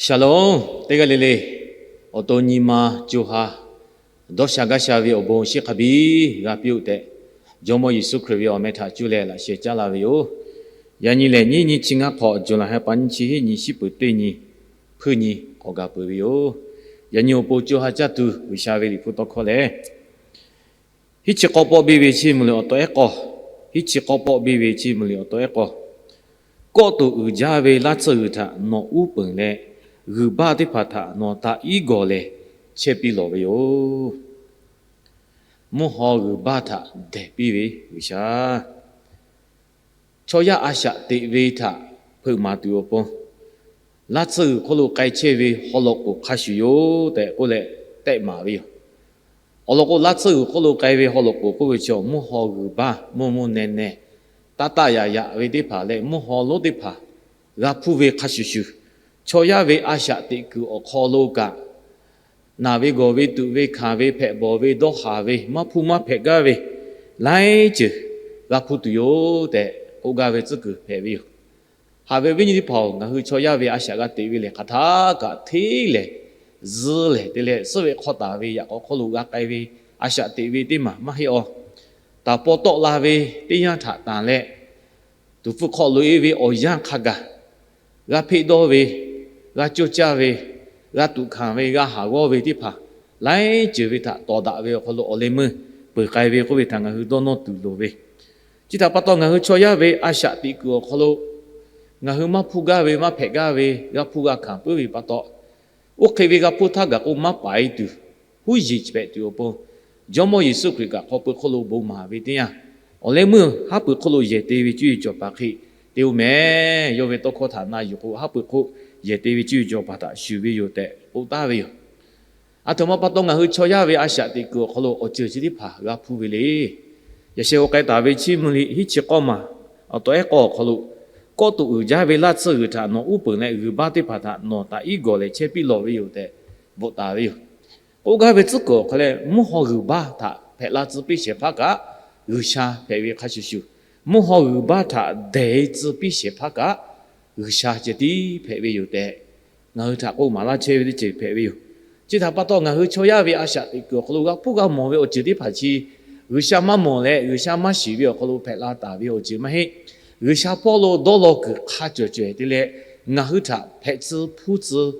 Shalom, teˇ g'aˇ le le, awˬ to nyi ma co ha dawˇ sha gaˇ sha ve awˬ bon chi hk'a biˇ g'a piˇ-oˆ tehꞈ, Jawˇmawˇ Yeˍsuˆ Hkriꞈ ve awˬ meh htaꞈ cuˇ leh laꞈ sheh caˉ la ve yoˬ. Yaꞈ nyi lehˬ, nyiˇ nyi chi ngaˇ hk'awꞈ, July ha pa nyiˇ chi hiˆ nyi, shiˉ peuˬ teˇ nyi, hpuiˇ nyi k'awꞈ gaˬ peuˬ ve yoˬ. Yaꞈ nyi awˬ pon co ha caˇ tuˬ G'uiˬsha ve Liꞈ hpu tawˇ hkawˇ lehˬ, hiˉ chi k'awˇ pawˆ biˇ ve Chiˇ mvuh liꞈ awˬ taw ehˉ k'awˇ, hiˉ chi k'awˇ pawˆ biˇ ve Chiˇ mvuh liꞈ awˬ taw ehˉ k'awˇ, kawˆ tuˬ uiˍ jaˇ ve laˇ tsuhˇ g'uiˬ htaꞈ nawˬ uˉ peunˍ leh, g'uiˬ baˇ teˇ hpaˍ htaꞈ nawˬ taꞈ iˉ gawˬ leh chehˇ piˇ lawˬ ve yoˬ. Mvuhˇ haw g'uiˬ baˇ htaꞈ dehˬ piˇ ve G'uiˬsha, chaw yaˇ a shaꞈ teꞈ ve htaꞈ hpeuꞈ maˍ tuˬ awˬ pon, laˇ tsuhˇ g'uiˬ hk'oˆ lo k'ai chehˇ ve haw loꞈ k'oˍ hk'a shuˍ yoˬ tehꞈ k'oˆ leh tehˆ maˍ ve yoˬ. Awˬ lawn k'o, laˇ tsuhˇ g'uiˬ hk'oˆ lo k'ai ve haw loꞈ k'oˍ k'oˆ ve chi mvuhˇ haw g'uiˬ baˇ mvuhˇ mvuhˇ neh neh, taˇ taˆ yaꞈ yaꞈ ve teˇ hpaˍ leh mvuhˇ haw lonˉ teˇ hpaˍ g'a hpuˇ ve hk'a shuˍ shuˍ, chaw yaˇ ve a shaꞈ teꞈ kuiˬ awˬ hk'aw lo kaꞈ, naˬ ve gawˬ ve tuꞈ ve hkanˍ ve hpehꞈ bawˬ ve dawˇ haˍ ve maˇ hpuˇ maˇ hpehꞈ gaˇ ve laiˉ ceuˬ g'a hpuˇ tuˬ yoˬ tehꞈ k'oˆ gaˇ ve tcuhˉ kuiˬ hpehꞈ ve yoˬ. Haꞈ ve viˉ nyi teˇ hpaˍ-oˬ, ngaˬ hui chaw yaˇ ve a shaꞈ g'a teꞈ ve lehˬ, hk'aˬ htaˇ kaꞈ hteˇ lehˍ zuhˇ lehˍ te leh suhˉ ve hk'aw taˍ ve yaꞈ k'aw hk'oˆ lo g'a k'ai ve a shaꞈ teꞈ ve teˇ maˬ maˇ heˆ awˬ. Taˍ paw tawˆ la ve teˇ yanˇ htaꞈ tanˬ leh, tuˍ hpfuh hk'aw loꞈ-e ve awˬ yanˇ hk'a gaˬ g'a hpeˆ dawˇ ve, g'a coˇ caˇ ve, g'a tuꞈ hkanˍ ve, g'a haˍ g'awˇ ve teˇ hpaˍ laiˉ ceuˬ ve htaꞈ tawˍ daꞈ ve awˬ hk'aw lo awˬ leh meuˇ peuˬ k'ai ve k'oˆ ve htaꞈ ngaˬ hui dawˇ nawˇ tuˬ loˍ ve. Chi htaꞈ pa taw, ngaˬ hui chaw yaˇ ve a shaꞈ teꞈ kuiˬ awˬ hk'aw lo ngaˬ hui maˇ hpuˇ gaˇ ve, maˇ hpehꞈ gaˇ ve, g'a hpuˇ g'a hkanˍ puiˉ ve pa taw, oˇ hk'e ve g'a hpuˇ htaˇ gaˬ k'o maˇ paiˍ tuˬ, huˉ yeˬ chi hpehꞈ tuˬ awˬ pon, Jawˇmawˇ Yeˍsuˆ Hkriꞈ kaꞈ hk'aw pui hk'oˆ lo bon maˍ ve teˇ yanˇ, awˬ leh meuˇ haˉ pui hk'oˆ lo yehˬ te ve cuˇ yiˍ cawˬ paˍ hk'e te-o meh. Yawˇ ve tawˇ hkawˇ htaꞈ na yuˬ k'o, haˉ pui hk'oˆ yehˬ te ve cuˇ yiˍ cawˬ paˍ htaꞈ shuˍ ve yoˬ tehꞈ k'oˆ taˍ ve yoˬ. Aˬ htoꞈ ma pa taw ngaˬ hui chaw yaˇ ve a shaꞈ teꞈ kuiˬ awˬ hk'aw lo awˬ ceuˬ chi teˇ hpaˍ g'a hpuˇ ve le. Yaꞈ sheh g'a k'ai taˍ ve Chiˇ mvuh liꞈ hiˉ chi k'awˇ maˬ awˬ taw ehˉ k'awˇ awˬ hk'aw lo, kawˆ tuˬ uiˍ jaˇ ve laˇ tsuhˇ g'uiˬ htaꞈ nawˬ uˉ peunˍ leh, g'uiˬ baˇ teˇ hpaˍ htaꞈ nawˬ taꞈ iˉ gawˬ leh chehˇ piˇ lawˬ ve yoˬ tehꞈ bvuhꞈ taˍ ve yoˬ. K'oˆ gaˇ ve tcuhˉ kuiˬ awˬ hk'aw leh, mvuhˇ haw g'uiˬ baˇ htaꞈ hpehꞈ la tcuh piˇ shehˍ hpaˇ kaꞈ G'uiˬsha hpehꞈ ve hk'a shuˍ shuˍ, mvuhˇ haw g'uiˬ baˇ htaꞈ dehˬ tcuh piˇ shehˍ hpaˇ kaꞈ G'uiˬsha ceh tiˉ hpehꞈ ve yoˬ tehꞈ, ngaˬ hui htaꞈ k'oˆ maˍ laˇ chehˇ ve teˇ ceuˬ hpehꞈ ve yoˬ. Chi htaꞈ pa taw, ngaˬ hui chaw yaˇ ve a shaꞈ teꞈ kuiˬ awˬ hk'aw lo g'a hpuˇ g'a mawˬ ve awˬ ceuˬ teˇ hpaˍ chi G'uiˬsha maˇ mawˬ leh G'uiˬsha maˇ shiˍ ve awˬ hk'aw lo hpehꞈ la taˍ ve awˬ ceuˬ maˇ heˆ. G'uiˬsha hpawˇ lo dawˇ law kuiˬ hk'a cawˬ cawehˬ te leh, ngaˬ hui htaꞈ hpehꞈ tcuh hpuˇ tcuh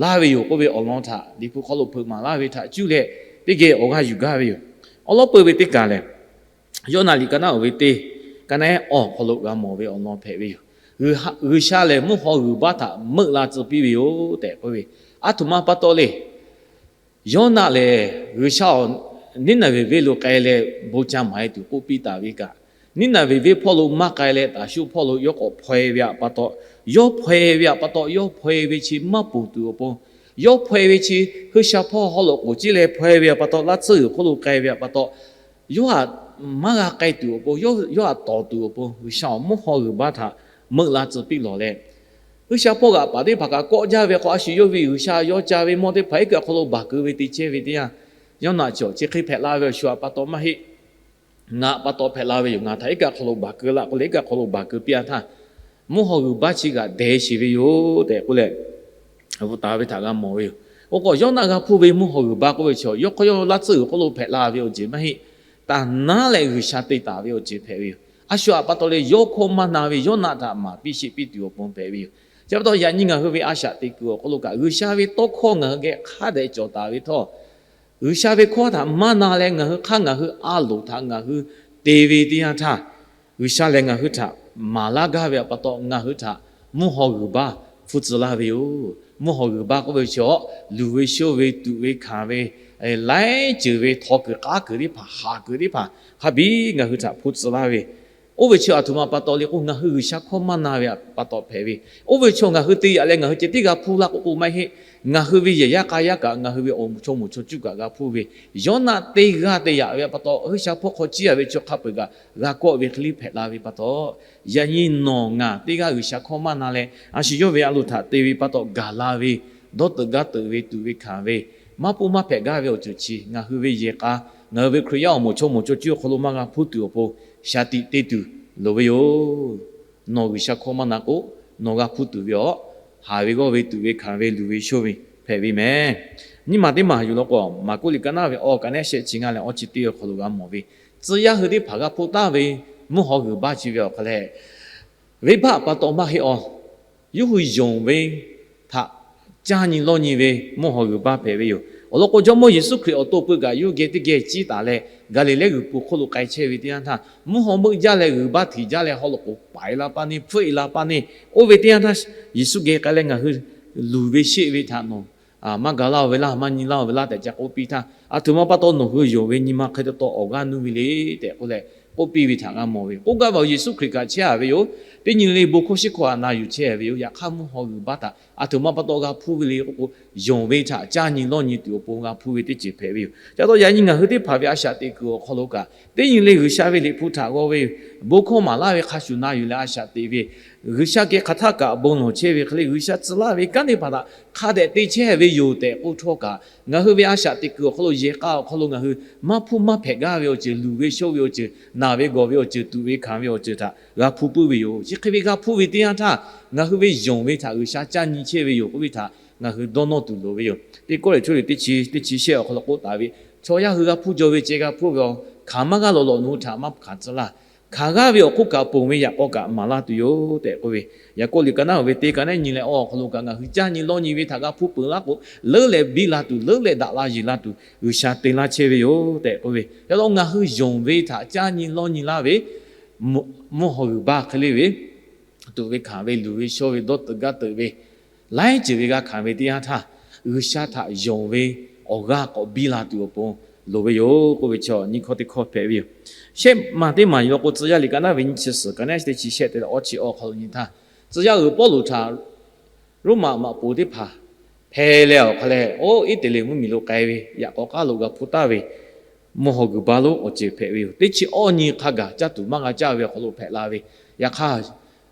laˇ ve yoˬ k'oˆ ve awˬ lawn htaꞈ Liꞈ hpu hk'aw lo hpeuꞈ maˍ laˇ ve htaꞈ cuˇ leh, teˇ geh awˬ g'aˇ yuˬ gaˇ ve yoˬ. Awˉ lawˉ peuˇ ve teˇ kaˬ lehˬ, Yoˇnaˆ liꞈ ka naˉ uiˍ ve teˇ, ka naˉ ehˉ awˬ hk'aw lo g'a mawˬ ve awˬ lawn hpehꞈ ve yoˬ. G'uiˬsha lehˬ, mvuhˇ haw g'uiˬ baˇ htaꞈ meuˆ la tcuh piˇ ve yoˬ tehꞈ k'oˆ ve, aˬ htoꞈ ma pa taw le. Yoˇnaˆ lehˬ, G'uiˬsha awˬ Niˉnaˍveˍ venˇ lo k'ai leh bon ca maˍ-e tuˬ k'oˆ piˇ taˍ ve kaꞈ, Niˉnaˍveˍ venˇ hpawˇ lo maˇ k'ai leh, Taˍshuˆ hpawˇ lo yawˇ k'awꞈ hpaw-e ve pa taw, yawˇ hpaw-e ve pa taw, yawˇ hpaw-e ve chi maˇ ponˬ tuˬ awˬ pon, yawˇ hpaw-e ve chi G'uiˬsha hpawˇ haw loꞈ k'oˍ ciˉ leh hpaw-e ve pa taw, laˇ tsuhˇ g'uiˬ hk'oˆ lo k'ai ve pa taw, yawˇ htaꞈ maˇ g'a k'ai tuˬ awˬ pon, yawˇ htaꞈ tawˍ tuˬ awˬ pon, G'uiˬsha awˬ mvuhˇ haw g'uiˬ baˇ htaꞈ meuˆ la tcuh piˇ lawˬ leh, G'uiˬsha hpawˇ g'aꞈ paˍ teˇ hpaˍ kaꞈ kawˆ jaˇ ve hk'aw, a shu yawˇ ve G'uiˬsha yaw ca ve mawˇ teˇ hpaˍ iˉ kaˆ hk'aw lo baˬ keu ve te chehˇ ve teˇ yanˇ, Yoˇnaˆ chi awˬ chi hk'e hpehꞈ la ve awˬ shu htaꞈ pa taw maˇ heˆ. Ngaˬ pa taw hpehꞈ la ve yoˬ. Ngaˬ htaꞈ iˉ kaˆ hk'aw lo baˬ keu laˇ k'oˆ leh, iˉ kaˆ hk'aw lo baˬ keu piˇ-a htaˇ, mvuhˇ haw g'uiˬ baˇ chi kaꞈ dehˬ sheˍ ve yoˬ tehꞈ k'oˆ leh, bvuhꞈ taˍ ve htaꞈ g'a mawˬ ve yoˬ. Oˇ k'o, Yoˇnaˆ g'a hpuˇ ve mvuhˇ haw g'uiˬ baˇ k'oˆ ve chi, yawˇ hk'aw yawˇ laˇ tsuhˇ g'uiˬ hk'oˆ lo hpehꞈ la ve awˬ ceuˬ maˇ heˆ. Taˍ naˉ leh G'uiˬsha te taˍ ve awˬ ceuˬ hpehꞈ ve yoˬ. A shu htaꞈ pa taw leh yawˇ hkawˇ maˇ na ve Yoˇnaˆ htaꞈ maˍ piˇ sheˆ piˇ tuˬ awˬ pon hpehꞈ ve yoˬ. Chi pa taw, yaꞈ nyi ngaˬ hui ve a shaꞈ teꞈ kuiˬ awˬ hk'aw lo kaꞈ, G'uiˬsha ve tawˇ hkawˇ ngaˬ hui geh hk'a dehꞈ cawˬ taˍ ve htawˇ, G'uiˬsha ve hkawˇ htaꞈ maˇ na leh ngaˬ hui hk'aˇ ngaˬ hui a loˍ htaꞈ ngaˬ hui te ve teˇ yanˇ htaˇ, G'uiˬsha lehˬ ngaˬ hui htaꞈ maˍ laˇ gaˇ ve pa taw, ngaˬ hui htaꞈ mvuhˇ haw g'uiˬ baˇ hpfuhˇ tcuh laˇ ve yoˬ. Mvuhˇ haw g'uiˬ baˇ k'oˆ ve chi, luˬ ve shoˇ ve tuꞈ ve hkanˍ ve, laiˉ ceuˬ ve htaw kuiˬ k'aˉ kuiˬ teˇ hpaˍ, haˍ kuiˬ teˇ hpaˍ hk'a biˇ ngaˬ hui htaꞈ hpfuhˇ tcuh laˇ ve, oˇ ve chi aˬ htoꞈ ma pa taw le k'o, ngaˬ hui G'uiˬsha hkawˇ maˇ na ve pa taw hpehꞈ ve. Oˇ ve chi ngaˬ hui te yaꞈ leh ngaˬ hui ceh tiˉ g'a hpuˇ laˇ k'o k'o maˇ heˆ. Ngaˬ hui ve yehˬ yaˇ k'a yaˇ kaꞈ, ngaˬ hui ve awˬ moˍ chaw moˍ chaw cuˇ kaꞈ g'a hpuˇ ve, Yoˇnaˆ teˇ g'aˇ te yaꞈ ve pa taw, G'uiˬsha hpawˇ hk'aw ciˇ a ve chaw hk'a peu-eˬ kaꞈ g'a kawˆ ve hk'e liˇ hpehꞈ la ve pa taw, yaꞈ nyi nawˬ ngaˬ teˇ g'aˇ G'uiˬsha hkawˇ maˇ na leh, a shu yawˇ ve a loˍ htaꞈ te ve pa taw gaˬ la ve, dawˇ teuꞈ gaˇ teuꞈ ve tuꞈ ve hkanˍ ve, maˇ puˇ maˇ hpehꞈ gaˇ ve awˬ ceuˬ chi ngaˬ hui ve yehˬ k'a, ngaˬ hui ve Hkriꞈ yaˇ awˬ moˍ chaw moˍ chaw cuˇ awˬ hk'aw lo maˇ g'a hpuˇ tuˬ awˬ pon shaˍ tiꞈ te tuˬ loˍ ve yoˬ. Nawˬ G'uiˬsha hkawˇ maˇ na k'o, nawˬ g'a hpuˇ tuˬ ve aˬ haˍ ve g'awˇ ve tuꞈ ve hkanˍ ve luˬ ve shonˇ ve hpehꞈ ve mehˍ. Nyiˇ maˬ teˇ maˬ yuˬ law k'o, Maˍkuˆ liꞈ ka naˉ ve awˬ ka neˉ shehˆ chi ngaˇ leh awˬ chi teˇ awˬ hk'aw lo g'a mawˬ ve, tcuh yaˇ hui teˇ hpaˍ g'a hpuˇ taˍ ve mvuhˇ haw g'uiˬ baˇ chi ve awˬ hk'aw leh, venˇbaˆ pa taw maˇ heˆ awˬ, yawˇ hui yonˍ ve htaꞈ caˇ nyi lawˇ nyi ve mvuhˇ haw g'uiˬ baˇ hpehꞈ ve yoˬ. Awˬ lawn k'o, Jawˇmawˇ Yeˍsuˆ Hkriꞈ awˬ to peuˬ kaꞈ yawˇ geh teˇ geh ciˇ taˍ leh, Gaˍliˍlehˇ g'uiˬ peuˬ hk'oˆ lo k'ai chehˇ ve teˇ yanˇ htaˇ, mvuhˇ haw meuˆ jaˇ leh g'uiˬ baˇ htiꞈ jaˇ leh haw loꞈ k'oˍ paiˍ la paˇ neˇ, hpfuhˆ e la paˇ neˇ, oˇ ve teˇ yanˇ htaˇ Yeˍsuˆ geh k'ai leh, ngaˬ hui luˬ ve sheˆ ve htaꞈ nawˬ maˇ ga laˇ-oˬ ve laˇ, maˇ nyi laˇ-oˬ ve laˇ tehꞈ ca k'oˆ piˇ htaˇ, aˬ htoꞈ ma pa taw nawˬ hui yonˍ ve nyi ma hk'e te taw awˬ g'aˇ nuˇ ve le tehꞈ k'oˆ leh k'oˆ piˇ ve htaꞈ g'a mawˬ ve. K'oˆ gaˇ ve awˬ, Yeˍsuˆ Hkriꞈ kaꞈ chehˇ a ve yoˬ. Teˇ nyi le bon hkawˇ shiˉ hkawˇ htaꞈ na yuˬ chehˇ ve yoˬ. Yaꞈ hk'aˇ mvuhˇ haw g'uiˬ baˇ htaꞈ aˬ htoꞈ ma pa taw g'a hpuˇ ve le k'oˆ k'o, yonˍ ve htaꞈ caˇ nyi lawˇ nyi tuˬ awˬ pon g'a hpuˇ ve teˇ ceuˬ hpehꞈ ve yoˬ. Ca taw yaꞈ nyi ngaˬ hui teˇ hpaˍ ve a shaꞈ teꞈ kuiˬ awˬ hk'aw lo kaꞈ, teˇ nyi le G'uiˬsha ve liꞈ hpu htaꞈ g'aw ve, bon hkawˇ maˍ laˇ ve hk'a shuˍ na yuˬ leh a shaꞈ teꞈ ve, G'uiˬsha geh hk'aˬ htaˆ kaꞈ bon lawˬ chehˇ ve hk'e le, G'uiˬsha tcuh laˇ ve kanˉ teˇ hpaˍ htaꞈ hk'a dehꞈ te chehˇ ve yoˬ tehꞈ k'oˆ htawˇ kaꞈ, ngaˬ hui ve a shaꞈ teꞈ kuiˬ awˬ hk'aw lo, yehˬ k'a awˬ hk'aw lo ngaˬ hui maˇ hpuˇ maˇ hpehꞈ gaˇ ve awˬ ceuˬ, luˬ ve shonˇ ve awˬ ceuˬ, naˬ ve gawˬ ve awˬ ceuˬ, tuꞈ ve hkanˍ ve awˬ ceuˬ htaꞈ g'a hpuˇ puiˉ ve yoˬ. Chi hk'e ve g'a hpuˇ ve teˇ yanˇ htaˇ, ngaˬ hui ve yonˍ ve htaꞈ G'uiˬsha caˇ nyi chehˇ ve yoˬ k'oˆ ve htaꞈ ngaˬ hui dawˇ nawˇ tuˬ loˍ ve yoˬ. Teˇ Kawˇrenˍhtuˆ liꞈ teˇ chi, teˇ chi shehˆ awˬ hk'aw lo k'oˆ taˍ ve, chaw yaˇ hui g'a hpuˇ jaw ve ceh g'a hpuˇ ve awˬ, hkanˍ maˇ g'aˇ lawꞈ lawꞈ nawˬ hui htaꞈ maˇ hkanˍ tcuh laˇ. Hkanˍ g'aˇ ve awˬ hk'oˆ kaꞈ ponˬ ve yaꞈ k'aw kaꞈ maˍ laˇ tuˬ yoˬ tehꞈ k'oˆ ve, Yaˍkoˆ liꞈ ka naˉ ve teˇ ka naˉ nyi leh awˬ hk'aw lo kaꞈ ngaˬ hui caˇ nyi lawˇ nyi ve htaꞈ g'a hpuˇ peuˬ laˇ k'o, leuˉ leh biˇ la tuˬ, leuˉ leh daꞈ la yeˬ la tuˬ G'uiˬsha te laˇ chehˇ ve yoˬ tehꞈ k'oˆ ve. Yaꞈ hk'aˇ ngaˬ hui yonˍ ve htaꞈ caˇ nyi lawˇ nyi laˇ ve mvuhˇ haw g'uiˬ baˇ hk'e le ve, tuꞈ ve hkanˍ ve, luˬ ve shonˇ ve, dawˇ teuꞈ gaˇ teuꞈ ve, laiˉ ceuˬ ve g'a hkanˍ ve teˇ yanˇ htaˇ, G'uiˬsha htaꞈ yonˍ ve awˬ g'aˇ k'awꞈ biˇ la tuˬ awˬ pon loˍ ve yoˬ k'oˆ ve chaw nyiˇ hkawˇ teˇ hkawˇ hpehꞈ ve yoˬ. Shehˆ maˬ teˇ maˬ yuˬ law k'o, Tcuh yaˇ liꞈ ka naˉ ve nyiˇ chi suhˍ ka naˉ teˇ chi shehˆ te leh awˬ chi awˬ hk'aw lo nyi htaˇ, tcuh yaˇ uiˍ Pawˇluꞈ htaꞈ Roˉmaꞈ maꞈ poˍ teˇ hpaˍ hpeh leh awˬ hk'a leh, oˇ Iˉtaˍreˍlaˆ mvuhˇmiˬ lo k'ai ve yaꞈ k'aw k'aˉ lo g'a hpuˇ taˍ ve mvuhˇ haw g'uiˬ baˇ lonˉ awˬ ceuˬ hpehꞈ ve yoˬ. Teˇ chi awˇ nyi hk'a gaˬ caˇ tuˬ maˇ g'a caˇ ve awˬ hk'aw lo hpehꞈ la ve. Yaꞈ hk'aˇ,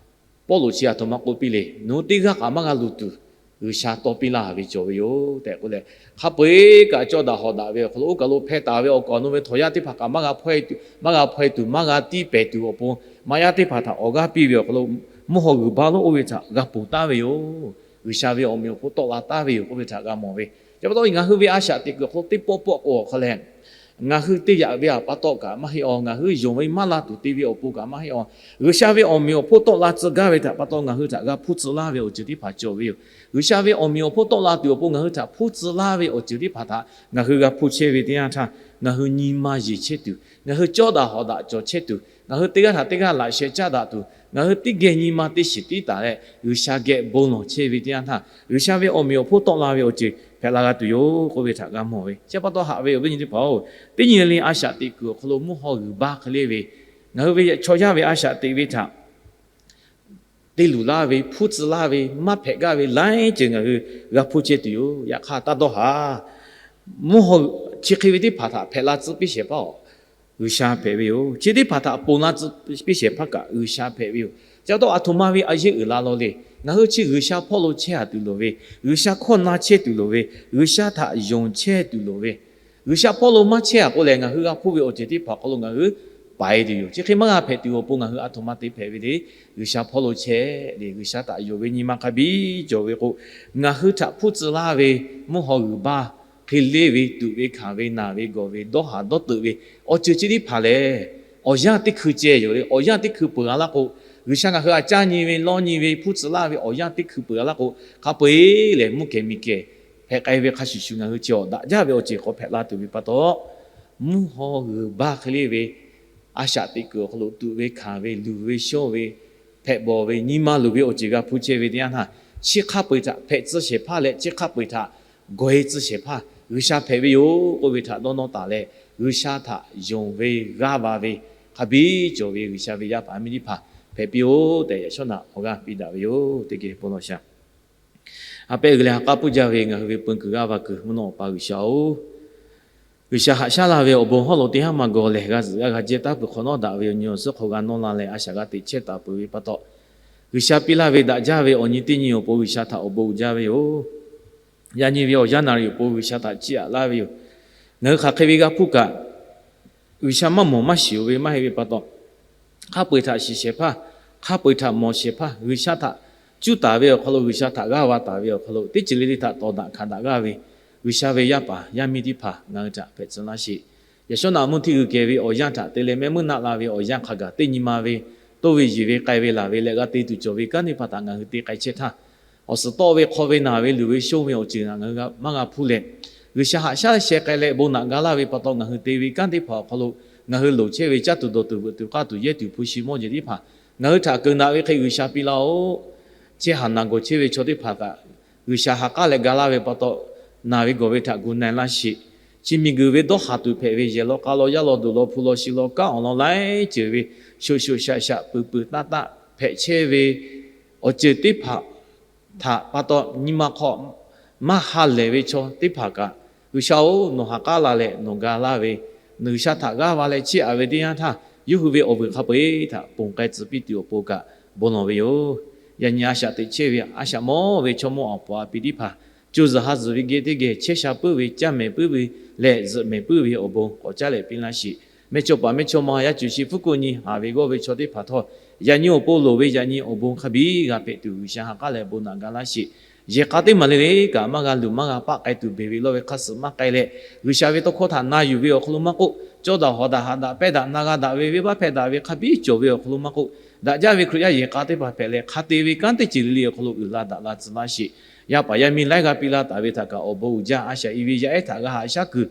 Pawˇluꞈ chi aˬ htoꞈ ma k'oˆ piˇ le, nawˬ hui teˇ g'aˇ kaꞈ maˇ g'a luˬ tuˬ G'uiˬsha tawˇ piˇ laˇ ve cawˬ ve yoˬ tehꞈ k'oˆ leh, hk'a peu-eˬ kaꞈ cawˇ daꞈ hawˍ daꞈ ve awˬ hk'aw lo, oˇ kaˬ lo hpeh taˍ ve awˬ kaˍ awˬ nu ve htawnˍ yaˇ teˇ hpaˍ kaꞈ maˇ g'a hpawehˇ tuˬ, maˇ g'a hpawehˇ tuˬ, maˇ g'a tiˇ pehˍ tuˬ awˬ pon, maꞈ yaˇ teˇ hpaˍ htaꞈ awˬ g'aˇ piˇ ve awˬ hk'aw lo, mvuhˇ haw g'uiˬ baˇ lonˉ oˇ ve htaꞈ g'a ponˬ taˍ ve yoˬ. G'uiˬsha ve awˬ meꞈ awˬ hponˇ tawˆ la taˍ ve yoˬ k'oˆ ve htaꞈ g'a mawˬ ve. Chi pa taw ngaˬ hui ve a shaꞈ teꞈ kuiˬ awˬ hk'aw lo teˇ pawˆ pawˆ k'o awˬ hk'a leh, ngaˬ hui te yaꞈ ve awˬ pa taw kaꞈ maˇ heˆ awˬ, ngaˬ hui yonˍ ve maˇ la tuˬ te ve awˬ pon kaꞈ maˇ heˆ awˬ, G'uiˬsha ve awˬ meꞈ awˬ hponˇ tawˆ la tcuh gaˇ ve htaꞈ pa taw ngaˬ hui htaꞈ g'a hpuˇ tcuh laˇ ve awˬ ceuˬ teˇ hpaˍ cawˬ ve yoˬ. G'uiˬsha ve awˬ meꞈ awˬ hponˇ tawˆ la tuˬ awˬ pon ngaˬ hui htaꞈ hpuˇ tcuh laˇ ve awˬ ceuˬ teˇ hpaˍ htaꞈ ngaˬ hui g'a hpuˇ chehˇ ve teˇ yanˇ htaˇ, ngaˬ hui nyi ma yeˬ chehˇ tuˬ, ngaˬ hui cawˇ daꞈ hawˍ daꞈ cawˬ chehˇ tuˬ, ngaˬ hui teˇ g'aˇ htaꞈ teˇ g'aˇ laꞈ sheh caˇ daꞈ tuˬ, ngaˬ hui teˇ geh nyi ma teˇ shiˍ tiˉ taˍ leh G'uiˬsha geh bon lawˬ chehˇ ve teˇ yanˇ htaˇ, G'uiˬsha ve awˬ meꞈ awˬ hponˇ tawˆ la ve awˬ ceuˬ hpehꞈ la g'a tuˬ yoˬ k'oˆ ve htaꞈ g'a mawˬ ve. Chi pa taw haꞈ ve awˬ viˉ nyi teˇ hpaˍ-oˬ, teˇ nyi le le a shaꞈ teꞈ kuiˬ awˬ hk'aw lo mvuhˇ haw g'uiˬ baˇ hk'e le ve, ngaˬ hui ve chaw yaˇ ve a shaꞈ teꞈ ve htaꞈ te luˬ laˇ ve, hpuˇ tcuh laˇ ve, maˇ hpehꞈ gaˇ ve laiˉ ceuˬ ngaˬ hui g'a hpuˇ chehˇ tuˬ yoˬ. Yaꞈ hk'aˇ taˇ dawˇ haˍ. Mvuhˇ haw chi hk'e ve teˇ hpaˍ htaꞈ hpehꞈ la tcuh piˇ shehˍ hpaˇ-oˬ, G'uiˬsha hpehꞈ ve yoˬ. Chi teˇ hpaˍ htaꞈ ponˬ la tcuh piˇ shehˍ hpaˇ kaꞈ G'uiˬsha hpehꞈ ve yoˬ. Chi pa taw aˬ htoꞈ ma ve a yeˇ uiˍ la law le. Ngaˬ hui chi G'uiˬsha hpawˇ lo chehˇ a tuˬ loˍ ve, G'uiˬsha hkawˇ na chehˇ tuˬ loˍ ve, G'uiˬsha htaꞈ yonˍ chehˇ tuˬ loˍ ve, G'uiˬsha hpawˇ lo maˇ chehˇ a k'o lehˬ, ngaˬ hui g'a hpuˇ ve awˬ ceuˬ teˇ hpaˍ awˬ hk'aw lo ngaˬ hui paiˍ tuˬ yoˬ. Chi hk'e maˇ g'a hpehꞈ tuˬ awˬ pon ngaˬ hui aˬ htoꞈ ma te hpehꞈ ve le. G'uiˬsha hpawˇ lo chehˇ le, G'uiˬsha htaꞈ yonˍ ve nyi ma hk'a biˇ cawˬ ve k'o, ngaˬ hui htaꞈ hpuˇ tcuh laˇ ve mvuhˇ haw g'uiˬ baˇ hk'e le ve, tuꞈ ve hkanˍ ve, naˬ ve gawˬ ve, dawˇ haˍ dawˇ teuꞈ ve awˬ ceuˬ chi teˇ hpaˍ lehˬ, awˬ yanˇ teˇ hkui ceh yoˬ le. Awˬ yanˇ teˇ hkui peuˬ a laˇ k'o, G'uiˬsha ngaˬ hui htaꞈ caˇ nyi ve, lawˇ nyi ve, hpuˇ tcuh laˇ ve awˬ yanˇ teˇ hkui peuˬ a laˇ k'o, hk'a peu-eˬ lehˬ mvuhˇ kehˬ miˬ kehˬ hpehꞈ k'ai ve hk'a shuˍ shuˍ ngaˬ hui chi awˬ daꞈ jaˇ ve awˬ ceuˬ k'awꞈ hpehꞈ la tuˬ ve pa taw, mvuhˇ haw g'uiˬ baˇ hk'e le ve a shaꞈ teꞈ kuiˬ awˬ hk'aw lo tuꞈ ve hkanˍ ve, luˬ ve shonˇ ve, hpehꞈ bawˬ ve, nyi ma luˬ ve awˬ ceuˬ g'a hpuˇ chehˇ ve teˇ yanˇ htaˇ, chi hk'a peu-eˬ htaꞈ hpehꞈ tcuh shehˍ hpaˇ leh chi hk'a peu-eˬ htaꞈ gawˬ e tcuh shehˍ hpaˇ G'uiˬsha hpehꞈ ve yoˬ k'oˆ ve htaꞈ dawˇ nawˇ taˍ leh, G'uiˬsha htaꞈ yonˍ ve g'aˇ va ve hk'a biˇ cawˬ ve G'uiˬsha ve yaˇ paˍ miˇ teˇ hpaˍ hpehꞈ piˇ-oˆ tehꞈ yaꞈ shawˉ naꞈ awˬ g'aˇ piˇ daꞈ ve yoˬ. Teˇ geh bon lawˬ shaˍ. A pehˉ g'uiˬ leh ha k'aˉ puiˉ jaˇ ve ngaˬ hui ve peun kuiˬ g'aˇ va kuiˬ mvuhˇ naw awˬ pa G'uiˬsha-oˬ, G'uiˬsha haꞈ shaˉ la ve awˬ bon hawˉ lo teˇ haˉ maˇ gawˬ lehˬ, g'a zuhꞈ g'a g'a jehˇ taˉ peuˬ hk'awꞈ nawˉ daꞈ ve awˬ nyi awˬ suhˉ hk'aw g'a nawˇ la leh a shaꞈ g'a teꞈ chehˇ taˍ peuˬ ve pa taw, G'uiˬsha piˇ laˇ ve daꞈ jaˇ ve awˬ nyi teˇ nyi awˬ pon G'uiˬsha htaꞈ awˬ bon uiˍ jaˇ ve yoˬ. Yaꞈ nyi ve awˬ yanˇ naˍ riˍ awˬ pon G'uiˬsha htaꞈ chiˇ aꞈ laˇ ve yoˬ. Ngaˬ hui hk'aˬ hk'e ve g'a hpuˇ kaꞈ, G'uiˬsha maˇ mawˬ maˇ shiˍ-oˬ ve maˇ heˆ ve pa taw, hk'a peu-eˬ htaꞈ shiˍ shehˍ hpaˇ, hk'a peu-eˬ htaꞈ mawˬ shehˍ hpaˇ, G'uiˬsha htaꞈ cuˇ taˍ ve awˬ hk'aw lo, G'uiˬsha htaꞈ g'aˇ va taˍ ve awˬ hk'aw lo, teˇ ceuˬ le le htaꞈ tawˍ daꞈ hkanˍ daꞈ g'aˇ ve G'uiˬsha ve yaˇ paˍ yaˇ miˇ teˇ hpaˍ ngaˬ hui htaꞈ hpehꞈ tcuh laˇ sheˍ. Yaꞈ shawˉ naꞈ mvuhˇ hteˇ g'uiˬ kehˬ ve awˬ yanˇ htaꞈ te leh mehˆ muˉ naˆ la ve awˬ yanˇ hk'a gaˬ, teˇ nyi ma ve toˇ ve yeˬ ve k'ai ve laˬ ve leh g'a te tuˬ cawˬ ve kanˉ teˇ hpaˍ htaꞈ ngaˬ hui te k'ai chehˇ htaˇ, awˬ suhˍ tawˆ ve hk'aw ve naˬ ve luˬ ve shonˇ ve awˬ ceuˬ htaꞈ ngaˬ hui maˇ g'a hpuˇ leh, G'uiˬsha haꞈ shaˉ sheh k'ai leh bon naꞈ ga laˇ ve pa taw, ngaˬ hui te ve kanˉ teˇ hpaˍ awˬ hk'aw lo ngaˬ hui loˍ chehˇ ve caˇ tuˬ dawˬ tuˬ veuꞈ tuˬ k'aˇ tuˬ yehˇ tuˬ hpu shi mawˇ jeˬ teˇ hpaˍ ngaˬ hui htaꞈ keunˍ daꞈ ve hk'e G'uiˬsha piˇ laˇ-oˆ. Chehˇ haˍ naˬ gawˬ chehˇ ve chaw teˇ hpaˍ kaꞈ, G'uiˬsha ha k'aˉ leh ga laˇ ve pa taw, naˬ ve gawˬ ve htaꞈ gu na-e laˇ sheˍ. Chi miˬguiˬ ve dawˇ haˍ tuˬ hpehꞈ ve yehˬ law k'a law yaˇ law duˬ law hpu law shi law kanˉ awˬ lawn laiˉ ceuˬ ve shoꞈ shoꞈ shaꞈ shaꞈ peuˬ peuˬ taˆ taˆ hpehꞈ chehˇ ve awˬ ceuˬ teˇ hpaˍ htaꞈ pa taw, nyi ma hk'aw maˇ ha lehˬ ve chaw teˇ hpaˍ kaꞈ, G'uiˬsha-oˬ, nawˬ ha k'aˉ la leh nawˬ ga laˇ ve, G'uiˬsha htaꞈ g'aˇ va leh chiˇ aꞈ ve teˇ yanˇ htaˇ, yawˇ hui ve awˬ vuiˬ hk'a peu-eˬ htaꞈ ponˬ k'ai tcuh piˇ tuˬ awˬ pon kaꞈ bon lawˬ ve yoˬ. Yaꞈ nyi a shaꞈ teꞈ chehˇ ve a shaꞈ mawˇ ve chaw mawˇ awˬ pon a piˇ teˇ hpaˍ, co zuhˬ ha zuhˬ ve geh teˇ geh chehˇ sha puiˉ ve, caˇ mehˍ puiˉ ve leh zuhꞈ mehˍ puiˉ ve awˬ bon k'awꞈ caˉ leh piˇ laˇ sheˍ. Mehˇchawˇ paˍ mehˇchawˇma yaˇ cuˬ shi hpfuhˇ ko nyi haˍ ve g'awˇ ve chaw teˇ hpaˍ htawˇ, yaꞈ nyi awˬ pon loˍ ve yaꞈ nyi awˬ bon hk'a biˇ g'a hpehꞈ tuˬ G'uiˬsha ha k'aˉ leh bon naꞈ ga laˇ sheˍ. Yehˬ k'a teˇ maˬ le le kaꞈ maˇ g'a luˬ maˇ g'a paˆ k'ai tuˬ, beˬ ve lawˇ ve hk'a suhˍ maˇ k'ai leh, G'uiˬsha ve tawˇ hkawˇ htaꞈ na yuˬ ve awˬ hk'aw lo maˇ k'oˆ, cawˇ daꞈ hawˍ daꞈ haꞈ daꞈ pehˇ daꞈ na g'a daꞈ ve venˇbaˆ hpehˇ daꞈ ve hk'a biˇ cawˬ ve awˬ hk'aw lo maˇ k'oˆ, daꞈ jaˇ ve Hkriꞈ yaˇ yehˬ k'a teˇ hpaˍ hpehꞈ leh hk'a te ve kanˉ teˇ ceuˬ le le awˬ hk'aw lo uiˍ la daꞈ la tcuh laˇ sheˍ. Yaˇ paˍ yaˇ miˇ laiˉ g'a piˇ laˇ taˍ ve htaꞈ kaꞈ awˬ bon uiˍ jaˇ. A shaꞈ i ve yaˇ ehˉ htaꞈ g'a haꞈ shaˉ kuiˬ,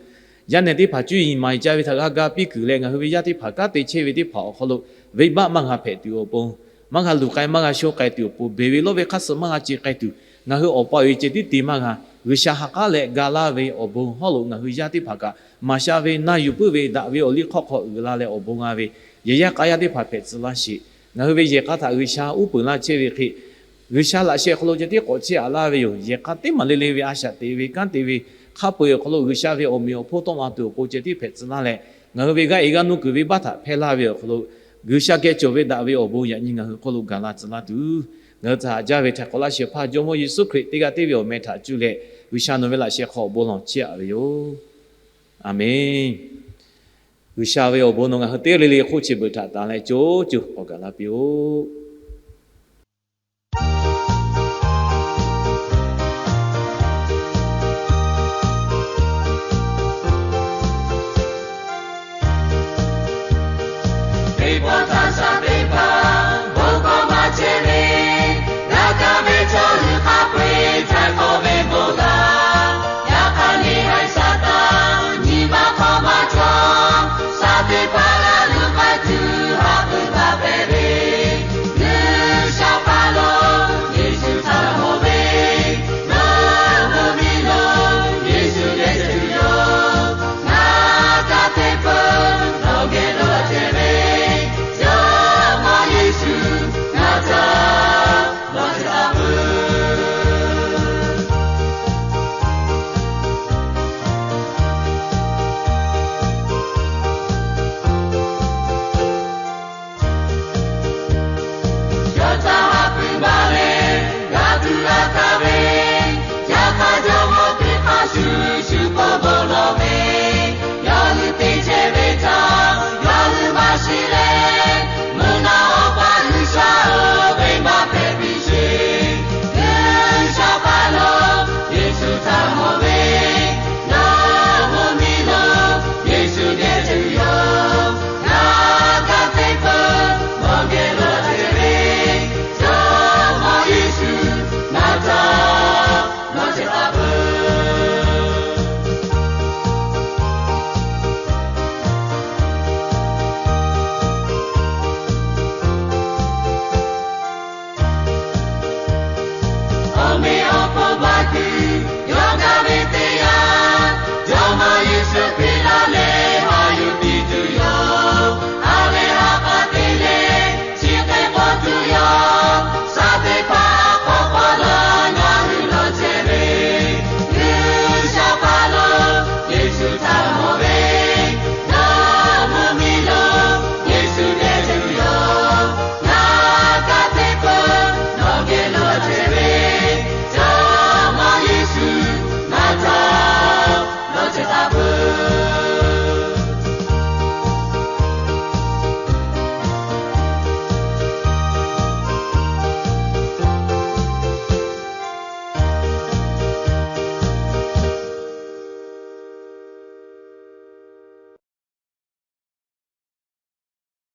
yaˇ nehˬ teˇ hpaˍ cuˇ yiˍ maˍ yiˍ ca ve htaꞈ g'a ga piˇ kuiˬ leh, ngaˬ hui ve yaˇ teˇ hpaˍ kanˉ te chehˇ ve teˇ hpaˍ awˬ hk'aw lo venˇbaˆ maˇ g'a hpehꞈ tuˬ awˬ pon, maˇ g'a luˬ k'ai maˇ g'a shonˇ k'ai tuˬ awˬ pon, beˬ ve lawˇ ve hk'a suhˍ maˇ g'a ce k'ai tuˬ, ngaˬ hui awˬ pa awˬ e ceh tiˉ te maˇ g'a. G'uiˬsha ha k'aˉ leh ga laˇ ve awˬ bon hawˉ lo ngaˬ hui yaˇ teˇ hpaˍ kaꞈ maˍ sha ve na yuˬ puiˉ ve daꞈ ve awˬ liˇ hk'awˇ hk'aw uiˍ la leh awˬ bon g'a ve yehˬ yaˇ k'a yaˇ teˇ hpaˍ hpehꞈ tcuh laˇ sheˍ. Ngaˬ hui ve yehˬ k'a htaꞈ G'uiˬsha uˉ peunˍ laˇ chehˇ ve hk'e, G'uiˬsha laꞈ sheh hk'aw lo ceh tiˉ k'awꞈ chehˇ aꞈ laˇ ve yoˬ. Yehˬ k'a teˇ maˬ le le ve a shaꞈ teꞈ ve kanˉ te ve hk'a peu-eˬ awˬ hk'aw lo G'uiˬsha ve awˬ meꞈ awˬ hponˇ tawˆ la tuˬ awˬ pon ceh tiˉ hpehꞈ tcuh laˇ leh, ngaˬ hui ve g'aˇ e g'aˇ nuˇ kuiˬ venˇbaˆ htaꞈ hpehˇ laˇ ve awˬ hk'aw lo, G'uiˬsha geh cawˬ ve daꞈ ve awˬ bon yaꞈ nyi ngaˬ hui hk'oˆ lo gaˬ la tcuh laˇ tuˬ, ngaˬ hui htaꞈ haꞈ jaˇ ve htaꞈ k'awꞈ laˇ shehˍ hpaˇ Jawˇmawˇ Yeˍsuˆ Hkriꞈ teˇ g'aˇ teˇ ve awˬ meh htaꞈ cuˇ leh, G'uiˬsha nawˬ ve laꞈ sheh hk'aw awˬ bon lawˬ chehˇ aꞈ ve yoˬ. Aˬmenˍ. G'uiˬsha ve awˬ bon nawˬ ngaˬ hui teˇ g'aˇ le le hk'oˆ chi beuꞈ htaꞈ tanˍ leh co co k'awꞈ gaˬ la piˇ-oˆ.